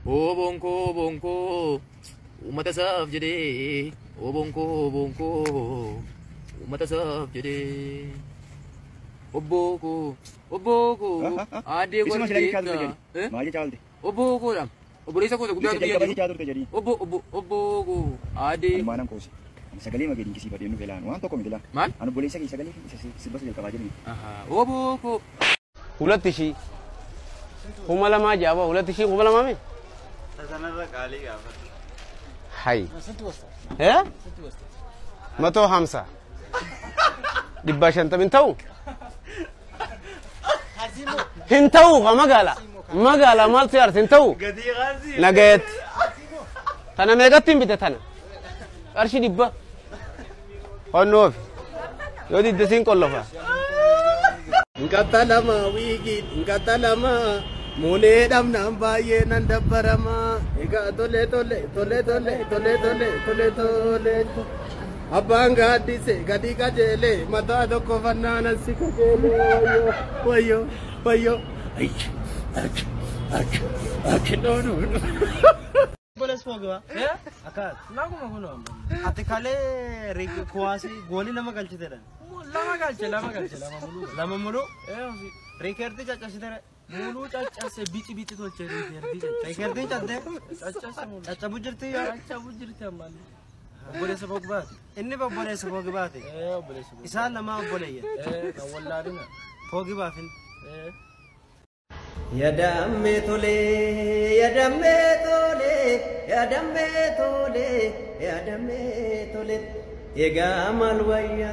Oboon koo, oboon koo, uummata isaaf jedhee. Oboon koo, oboon koo, uummata isaaf jedhee. Obboo koo, obboo koo, aadee Isuma sila jechaa turte warbeetta. jedhi. Maal jechaa oolte? Obboo koodha. Obboleessa koo isa Isa guddaatu biyya jalqaba jiru. jechaa turte jedhi. Obbo, obbo, obboo koo, aadee. Ani maanan koosi. Ani sagalee magee dinqisiifadhee nuuf elaan waan tokko miti laa. Maal? Ani obboleessa kee sagalee isa sirba isa jalqabaa jedhu. Oboo koo. 2000 2000 jaaba 2000 2000 mi? Sanarra qaalii gaafatu. Hay. Eh? 150. 150 hin ta'u? Hin ta'u ka magaala. Magaala maaltu yaarsa hin ta'u? Gatii qaasii. Nagayetti. Tana meeqatti hin bite tana? Qarshii 100. Honnoofi. Yoo didde siin qollofa. Nqaxalama wiigii nqaxalama muulee dhabnaan baay'ee nan dabbarama. Egaa tole tole tole tole tole tole tole tole. Abbaan gaaddise gadi qajeele mataa tokko fannaanan si qajeele wayyo wayyo wayyo. Ayy ak ak ak no no no. Obboleessi Pogba. Akkas. Naguma kunoo. Ati kalee kuwaasii goolii lama galchiteedha. Lama galche, lama galche, lama muluu. Lama muluu. Ee. Riikeertii caccabsiteera. Muluu caccabse, bici bici tolche riikeertii caccabse. Riikeertiin cabdee. Caccabse muluu. Caccabu jirti yoo. Caccabu jirti ammallee. Obboleessa Pogbaati. Inni obboleessa Pogbaati. Ee, obboleessa Pogbaati. Isaan lama obboleeyyan. Ee, kan wallaalina. Pogbaafin. Ee. Yadammee tolee, yadammee tolee, yadammee tolee, yadammee tolee. Egaa maal wayya,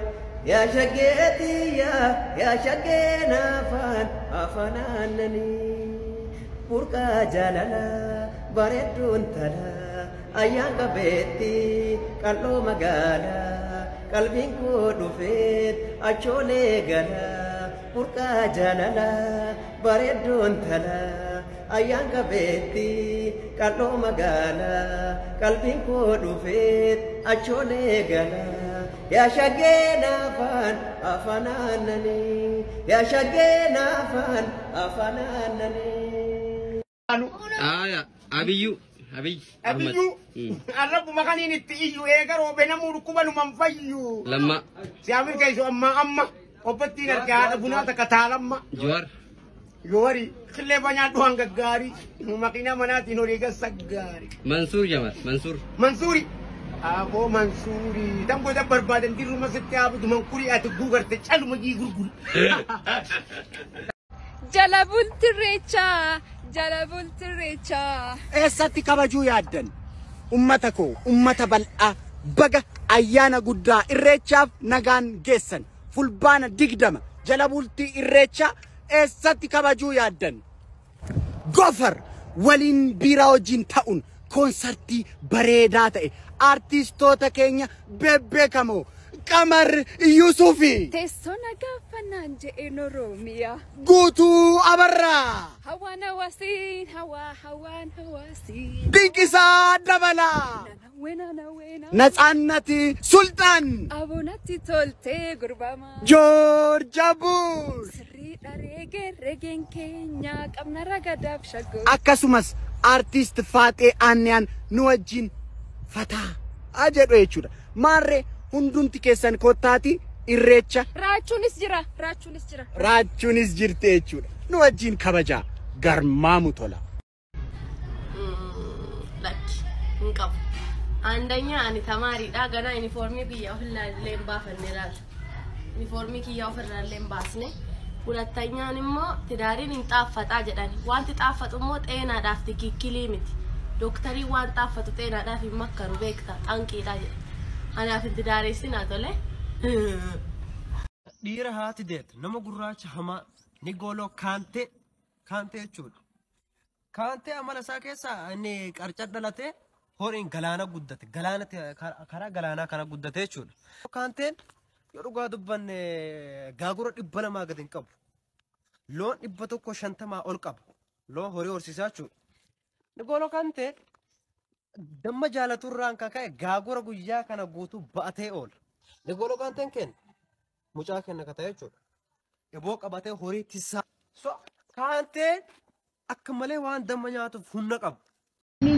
yaa shaggeetiyya, yaa shaggeen afaan, afaan aannanii. Burqaa jaalala, bareedduun tala, ayyaan qabeetti, qal'oo magaalaa, qalbiin koo dhufeet, achoolee gala. Burqaa jaalala, bareedduun tala, ayyaan qabeetti, qal'oo magaalaa, qalbiin koo dhufeet, achoolee gala. Yaa shaggeen afaan, afaan aannanii. Yaa shaggeen afaan, afaan aannanii. Aya, Abiyyu, Abiy Ahmad. Abiyyu arrabuma kaniin itti iyyu eega roobe namuu dhukkuba numan fayyu. Lamma. Siyaamil keessu amma amma obbattiin argaa haadha bunaa takka taalamma. Jawaar. Yoori qillee banyaadhu hanga gaarii makiinaa manaatiin horii gassa gaarii. Mansuur Jamal, Mansuur. Mansuuri. Aboo Mansuuri tan gosa barbaadan dirruma sitti haabutu mankurii ati guugarte caluma jii gurguru. Jala bultirreechaa, jala bultirreechaa. Eessatti kabajuu yaaddan? Ummata koo, ummata bal'aa, baga ayyaana guddaa irreechaaf nagaan geessan. Fulbaana 20 jala bultii irreechaa eessatti kabajuu yaaddan? Gofar waliin biiraa wajjin ta'uun koonsartii bareedaa ta'e artistoota keenya bebbeekamoo Qamar Yusufi, Teessoo nagaafannaan je'een Oromiyaa. Guutuu Abarraa, Hawaan hawaasiin, hawaa hawaan hawaasiin. Dinqisaa Dabalaa, Wena na wena. Natsaannati Sultaan, Aboonatti toltee gurbamaa. Joorja Bush. Sirriidha reegeen reegeen keenya qabna ragadaaf shaggoo. Akkasumas artist Faaxee Aanniyaan nu wajjin fataa jedhu jechuudha. Maarree hundumti keessan kottaati irreecha. Raachuunis jira, raachuunis jira. Raachuunis jirti jechuudha. Nu wajjin kabajaa garmaamu tola. Lakki hin qabu. አንደኛ ani tamaariidha ganaa yuunifoormii kiyya ofirraa illee hin baafanne laala. Yuunifoormii kiyya ofirraa illee hin baasne. Hulatanyaan immoo tidaariin hin xaaffaxaa jedhani. Wanti xaaffatu immoo xeenaadhaaf tikikkilii miti. Doktariin waan xaaffatu xeenaadhaaf hin makkaru beekta xanqiidha jedhe. Anaaf hin tidaareessinaa tole. Dhiira haati deet nama gurraacha hamaa Nigooloo Kaantee Kaantee jechuudha. Kaantee amala isaa keessaa inni qarca dhalatee horiin galaana guddate galaana karaa galaanaa kana guddate jechuudha. Kaanteen yoo dhugaa dubbanne gaagura 200 gadi hin qabu. Loon 150 ol qaba. Loon horii horsiisaa jechuudha. Nigooloo Kaantee damma jaalaturraan kan ka'e gaagura guyyaa kana guutuu ba'atee oola. Nigooloo Kaanteen kenna. Mucaa kenna ka ta'e jechuudha. Eboo qabatee horii tisaa. So Kaanteen akka malee waan damma nyaatuuf humna qaba.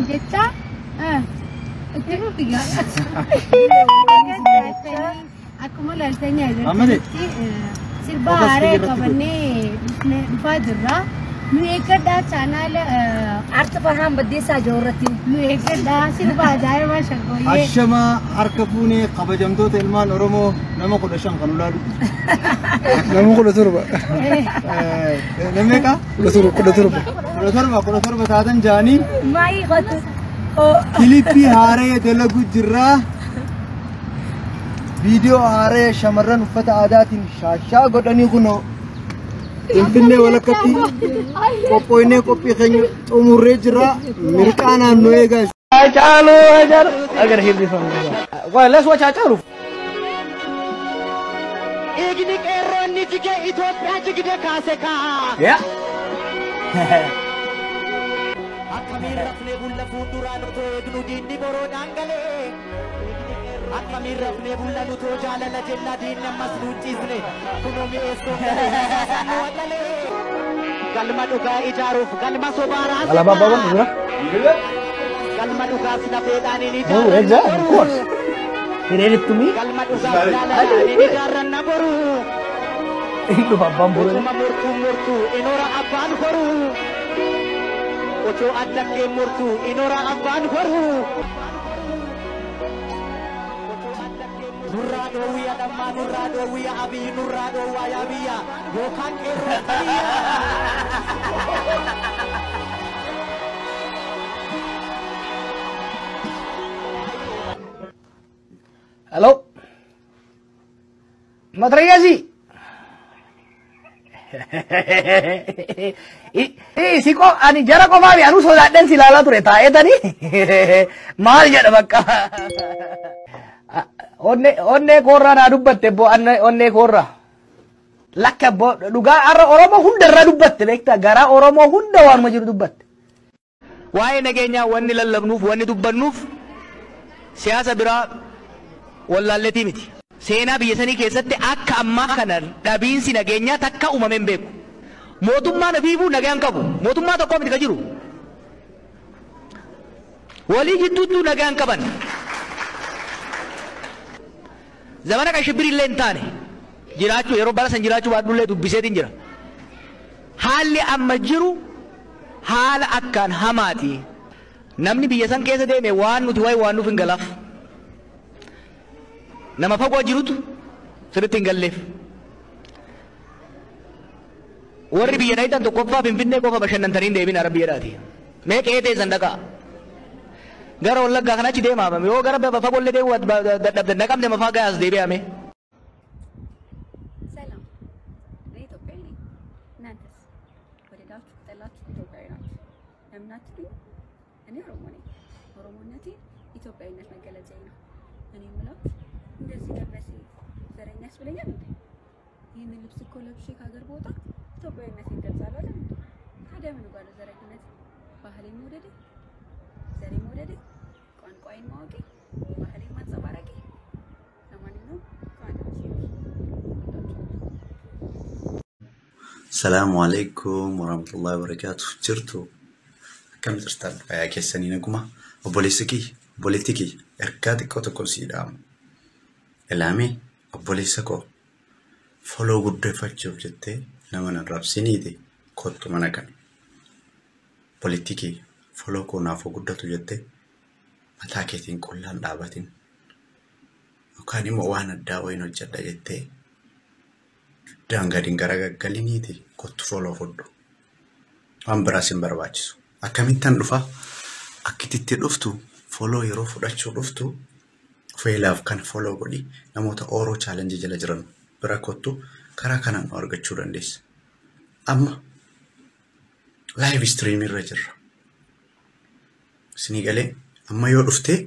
jecha itti fufi akkuma laaltanii agartanitti sirba haaraa qabannee dhufaa jirra. Nu eeggadhaa chaanaala Arti Farhaan Baddeessaa Joorratti. Nu eeggadhaa sirba ajaa'ibaa shaggooyyee. Ashamaa harka fuunee kabajamtoota ilmaan Oromoo nama 15 kan ulaalu. Nama 17. Nama meeqa? 17 17. 17 17 taatan jaanii. Maayii qotu. Kilippii haaree dalagu jirraa. Viidiyoo haaree shamarran uffata aadaatiin shaashaa godhanii kunoo. Finfinnee walakkatti qophooynee qophii keenya xumurree jirra. Mirqaanaan nu eegaa. Haacaaluu Haacaaluu. I gotta hear this one. Well, let's watch Haacaaluu. Eegni qeerroonni jige Itoophiyaa jigde kaase kaa. Yeah. Akkamiin rafnee bulla fuulduraan otoo eegnu diinni boroodhaan galee. Akkamiin rafnee bulla nutoo jaalala jenna diinni ammas nu ciisne. Kunoo mi'eessuun galee. Galma dhugaa ijaaruuf galma sobaa raasne. Alaabaa baba dura. Galma dhugaas lafeedhaan hin Oh, exactly, of course. He read it to me. Galma dhugaas jaalalaan hin ijaarranna boru. Dhufa abbaan boru. Utuma murtuu murtuu inoora abbaan horu. Otoo addaggee murtuu inoora abbaan horu. Nurraa dhoowwiya dhammaa nurraa dhoowwiya abiyyi nurraa dhoowwaa yaa biyya yookaan qeerroo biyya. Hello. Matrayasi. Si ko ani jara qofaa fi anuu sodaadhan si ilaalaa ture taa'eetanii maal jedha bakka. Onnee koorraa naa dubbatte bo onnee koorraa. Lakka bo dhugaa har'a Oromoo hundarraa dubbatte beektaa garaa Oromoo hunda waanuma jiru dubbatte. Waa'ee nageenyaa wanni lallabnuuf wanni dubbannuuf siyaasa biraa wallaalletii miti. Seenaa biyya sanii keessatti akka ammaa kana dhabiinsi nageenyaa takka uumamee hin beeku. Mootummaan ofiifuu nagaan qabu. Mootummaa tokko miti ka jiru. Walii jidduuttuu nagaan qaban. Zamana kan shibbiri illee hin taane jiraachuu yeroo bara san jiraachuu baadhullee dubbiseetiin jira. Haalli amma jiru haala akkaan hamaati. Namni biyya san keessa deeme waan nuti wayi waan nuuf hin galaaf. Nama fagoo jirutu sirriitti hin galleef. Warri biyya dhayitan tokkoffaa Finfinnee qofa bashannantanii hin deebiin ara biyya dhaati. Mee qe'ee teessan dhaqaa. Gara Wallaggaa kana achi deemaa yoo gara fagollee deemuu dadhabdan naqamne mafaa gahaas deebi'ame. ሰላም፣ እኔ ኢትዮጵያዊ ነኝ። እናንተስ? ወደዳችሁ ጠላችሁ ኢትዮጵያዊ ናችሁ። ለምን አትሉኝ? እኔ ኦሮሞ ነኝ። ኦሮሞነቴ ኢትዮጵያዊነት መገለጫዬ ነው። እኔ የምላችሁ እንደዚህ መልበሴ ዘረኛ ያስብለኛል እንዴ? ይህንን ልብስ እኮ ለብሼ ከሀገር ብወጣ ኢትዮጵያዊነቴን እገልጻለሁ አይደል እንዴ? ታዲያ ምን ጋር ነው ዘረኝነት? ባህሌን መውደዴ፣ ዘሬን መውደዴ፣ ቋንቋዬን ማወቄ፣ ባህሌን ማንጸባረቄ። ለማንኛውም እንኳን አደረሳችሁ። Salaamu alaikum warahmatullahi wabarakatuh. Jirtu akkam jirtan fayyaa keessanii naguma obboleessi kiyya obboleetti kiyya ergaa xiqqoo tokko sii dhaamu. Ilaamee obboleessa koo foloo guddifachuuf jettee nama nan rabsiniiti kottu mana kana. Obboleetti kiyya foloo koo naaf guddatu jettee mataa keetiin qullaan dhaabatin yookaan immoo waan addaa wayiin hojjedha jettee dugdaan gadi hin garagaggaliniiti kottu foloo fudhu. Waan biraas hin barbaachisu. Akkamittan dhufa? Akkititti dhuftu foloo yeroo fudhachuu dhuftu feelaaf kan foloo godhi namoota ooroo chaalenjii jala jiran bira kottu karaa kanaan nu argachuu dandeessa. Amma laayiv istiriimii irra jirra. Isinii galee amma yoo dhuftee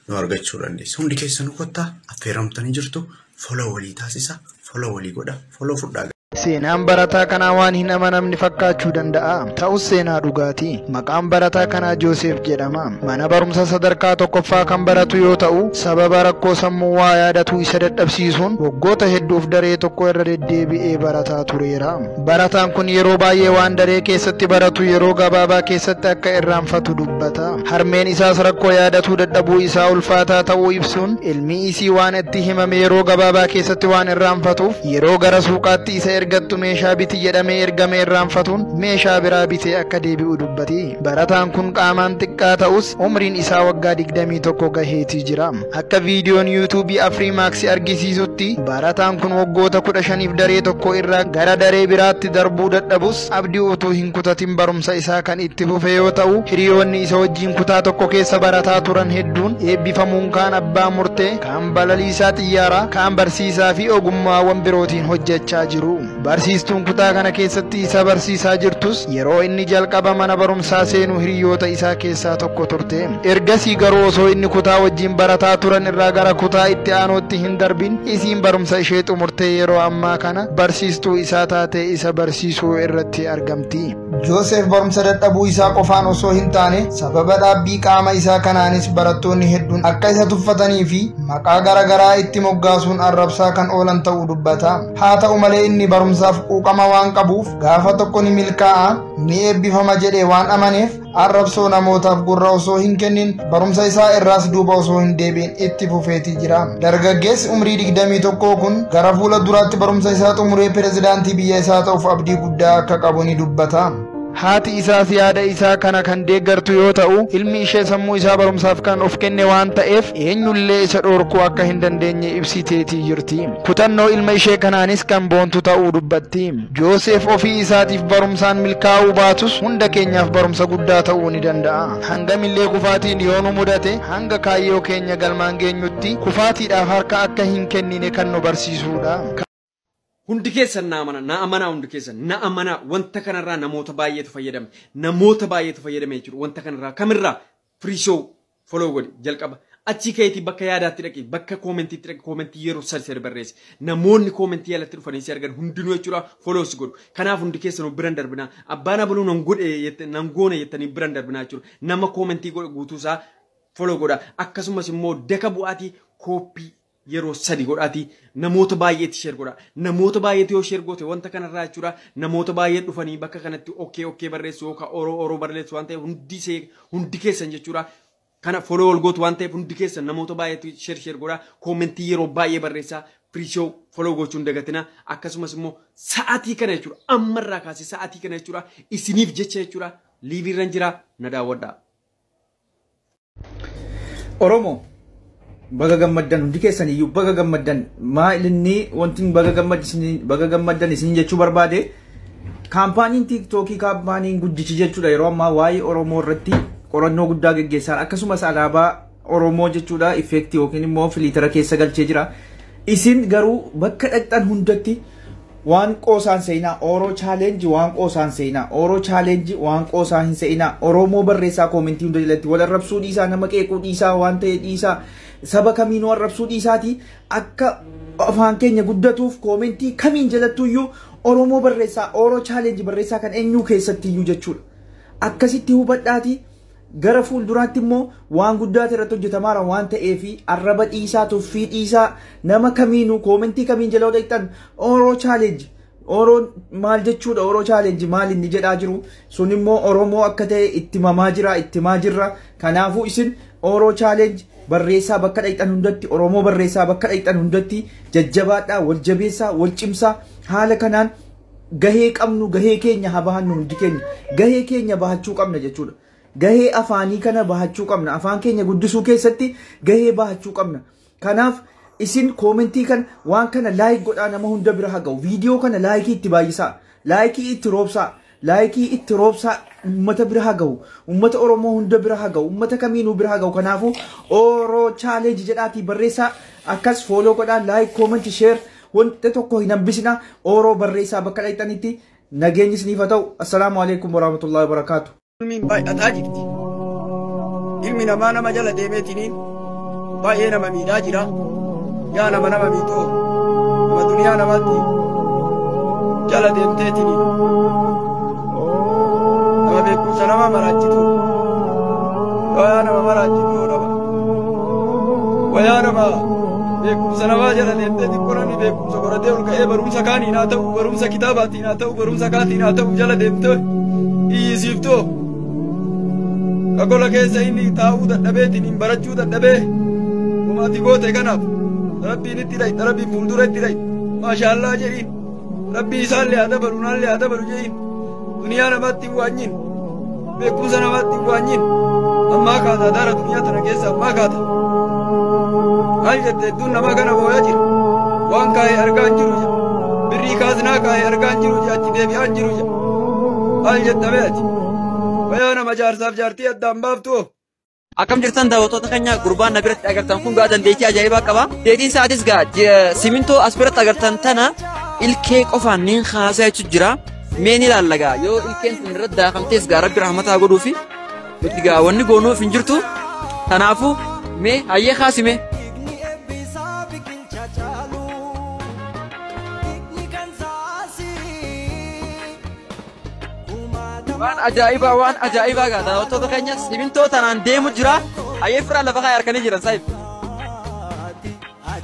nu argachuu dandeessa. Hundi keessanuu kottaa affeeramtanii jirtu foloo walii taasisa, foloo walii godha, foloo fudhaa. Seenaan barataa kanaa waan hin amanamne fakkaachuu danda'a. Ta'us seenaa dhugaati. Maqaan barataa kanaa Jooseef jedhama. Mana barumsa sadarkaa tokkoffaa kan baratu yoo ta'u, sababa rakkoo sammuu waa yaadatu isa dadhabsiisuun waggoota hedduuf daree tokko irra deddeebi'ee barataa tureera. Barataan kun yeroo baay'ee waan daree keessatti baratu yeroo gabaabaa keessatti akka irraanfatu dubbata. Harmeen isaas rakkoo yaadatuu dadhabuu isaa ulfaataa ta'uu ibsuun ilmi isii waan itti himame yeroo gabaabaa keessatti waan irraanfatuuf yeroo gara suuqaatti isa ergattu meeshaa biti jedhamee ergame irraanfatuun meeshaa biraa bitee akka deebi'u dubbati. Barataan kun qaamaan xiqqaa ta'us umriin isaa waggaa 21 gaheetii jira. Akka viidiyoon yuutuubii Afriimaaksi argisiisutti barataan kun waggoota 15f daree tokko irraa gara daree biraatti darbuu dadhabus abdii utuu hin kutatin barumsa isaa kan itti fufe yoo ta'u, hiriyoonni isa wajjin kutaa tokko keessa barataa turan hedduun eebbifamuun kaan abbaa murtee, kaan balaliisaa xiyyaaraa, kaan barsiisaa fi ogummaawwan birootiin hojjechaa jiru. Barsiistuun kutaa kana keessatti isa barsiisaa jirtus yeroo inni jalqaba mana barumsaa seenu hiriyoota isaa keessaa tokko turte. Ergasii garuu osoo inni kutaa wajjin barataa turan irraa gara kutaa itti aanuutti hin darbin isiin barumsa ishee xumurtee yeroo ammaa kana barsiistuu isaa taatee isa barsiisuu irratti argamti. Jooseef barumsa dadhabuu isaa qofaan osoo hin taane sababa dhaabbii qaama isaa kanaanis barattoonni hedduun akka isa tuffatanii fi maqaa garaagaraa itti moggaasuun arrabsaa kan oolan ta'uu dubbata. Haa ta'u malee inni barumsaaf quuqama waan qabuuf gaafa tokko ni milkaa'a, ni eebbifama jedhee waan amaneef arrabsoo namootaaf gurra osoo hin kennin barumsa isaa irraas duuba osoo hin deebiin itti fufeetii jira. Dargaggeessi umrii 21 kun gara fuula duraatti barumsa isaa xumuree pirezidaantii biyya isaa ta'uuf abdii guddaa akka qabu ni dubbata. Haati isaas yaada isaa kana kan deeggartu yoo ta'u, ilmi ishee sammuu isaa barumsaaf kan of kenne waan ta'eef eenyullee isa dhorkuu akka hin dandeenye ibsiteetii jirti. Kutannoo ilma ishee kanaanis kan boontu ta'uu dubbatti. Jooseef ofii isaatiif barumsaan milkaa'uu baatus hunda keenyaaf barumsa guddaa ta'uu ni danda'a. Hangamillee kufaatiin yoo nu mudate hanga kaayyoo keenya galmaan geenyutti kufaatiidhaaf harka akka hin kennine kan nu barsiisudha. Hundi keessan na amana, na amanaa hundi keessan, na amanaa. Wanta kanarraa namoota baay'eetu fayyadame. Namoota baay'eetu fayyadame jechuudha. Wanta kanarraa kamirraa free show follow godhi jalqaba. Achi keetii bakka yaadaatti dhaqi, bakka koomentiitti dhaqi, koomentii yeroo sadi sadi barreessi. Namoonni koomentii alatti dhufanii si argan hundinuu jechuudha follow si godhu. Kanaaf hundi keessanuu biran darbinaa. Abbaan abaluu nan godhe nan goone jettanii biran darbinaa jechuudha. Nama koomentii godhe guutuusaa follow godha. Akkasumas immoo daka bu'aatii kooppii yeroo sadi godhaati namoota baay'eetti share godha. Namoota baay'eetti yoo share goote wanta kanarraa jechuudha namoota baay'ee dhufanii bakka kanatti okkee okkee barreessu yookaan oroo oroo barreessu waan ta'eef hundi keessan jechuudha. Kana follow ol gootu waan ta'eef hundi keessan namoota baay'eetti share share godha. Koomentii yeroo baay'ee barreessaa. Free show follow gochuun dagatina. Akkasumas immoo sa'aatii kana jechuudha ammarraa kaasee sa'aatii kana jechuudha isiniif jecha jechuudha liiviirran jira na daawwadhaa. Oromoo baga gammaddan hundi keessan iyyuu baga gammaddan. Maal inni wanti baga gammaddan isin jechuu barbaade kaampaaniin tiiktookii kaampaaniin guddichi jechuudha yeroo ammaa waa'ee Oromoo irratti qorannoo guddaa geggeessaa akkasumas alaabaa Oromoo jechuudha effektii yookiin immoo filiitara keessa galchee jira. Isin garuu bakka dhaqxan hundatti waan qoosaan seenaa Oro challenge waan qoosaan seenaa Oro challenge waan qoosaa hin seenaa Oromoo barreessaa koomentii hunda jalatti wal arrabsuu dhiisaa nama qeequu dhiisaa waan ta'e dhiisaa saba kamiinuu arrabsuu dhiisaati akka afaan keenya guddatuuf koomentii kamiin jalattuyyuu Oromoo barreessaa Oro challenge barreessaa kan eenyuu keessattiyyuu jechuudha. Akkasitti hubadhaati gara fuulduraatti immoo waan guddaa irratti hojjetamaara waan ta'eefi arraba dhiisaa tuffii dhiisaa nama kamiinuu koomentii kamiin jala dhaqxan Oro challenge Oro maal jechuudha Oro challenge maal inni jedhaa jiru sun immoo Oromoo akka ta'e itti mamaa jira itti himaa jirra. Kanaafuu isin Oro challenge barreessaa bakka dhaqxan hundatti Oromoo barreessaa bakka dhaqxan hundatti jajjabaadhaa wal jabeessaa wal cimsaa haala kanaan gahee qabnu gahee keenya haa bahannu hundi keenya gahee keenya bahachuu qabna jechuudha. Gahee afaanii kana bahachuu qabna. Afaan keenya guddisuu keessatti gahee bahachuu qabna. Kanaaf isin koomentii kan waan kana laayik godhaa nama hunda bira haa ga'u. Viidiyoo kana laayikii itti baay'isaa. Laayikii itti roobsaa. Laayikii itti roobsaa uummata bira haa ga'u. Uummata Oromoo hunda bira haa ga'u. Uummata kamiinuu bira haa ga'u. Kanaafuu Oro challenge jedhaatii barreessaa. Akkas fooloo godhaa laayik koomentii sheer wanta tokko hin hambisina. Oro barreessaa bakka dhaqxanitti nageenyi isiniif haa ta'u. Assalaamu alaikum warahmatullahi wabarakaatu. Ilmiin baay'ataa jirti. Ilmi namaa nama jala deemeetiniin baay'ee nama miidhaa jira. Yaa nama nama miixoo nama duniyaa namaatti Jala deemteetini. Nama beekumsa nama maraachitu. Wayaa nama maraachitu nama. Wayaa nama beekumsa namaa jala deemtee xiqqoo namni beekumsa qoratee ol ka'ee barumsa kaaniin haa ta'u, barumsa kitaabaatiin haa ta'u, barumsa kaatiin haa ta'u jala deemtee iyyisiiftoo. Kagola keessa inni taa'uu dadhabeetiin hin barachuu dadhabee gumaati goote kanaaf rabbiin itti dhayi, rabbiin fuuldura itti dhayi, maashaallaa jedhiin, rabbii isaallee haa dabalu, naallee haa dabalu jedhiin, duniyaa namaatti hin waanyin, beekumsa namaatti hin waanyin, ammaa kaata daara duniyaa tana keessa ammaa kaata. Maal jette hedduun namaa kana booyaa jira. Waan kaa'e argaa hin jiru jedha. Birrii kaasinaa kaa'e argaa hin jiru jedha, achi deebi'aa hin jiru jedha. Maal jetta mee ati? Wayaa nama jaarsaaf jaartii addaan baaftu. Akkam jirtan daawwattoota keenya, gurbaan na biratti agartan kun gaa dandeettii ajaa'ibaa qaba. Dandeettiin isaatis gaa simintoo as biratti agartan tana ilkee qofaan niin kaasaa jechuun jira. Mee ni ilaalla gaa, yoo ilkeen sun irratti daakamtees gaa rabbi rahmataa godhuufi nuti gaa wanni goonuuf hin jirtu. Kanaafuu mee hayyee kaasime. Waan ajaa'ibaa, waan ajaa'ibaa gaa daawwattoota keenya, simintoo tanaan deemu jira. Hayyee firaa lafa kaayee harkanii jiran saayib.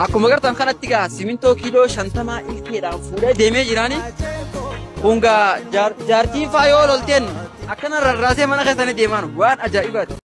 Akkuma agartan kanatti gaa simintoo kiiloo 50 ilkeedhaan fuudhee deemee jiraani. Kun gaa jaartiin faa yoo lolteen akkana rarraasee mana keessanii deemaan waan ajaa'ibaati.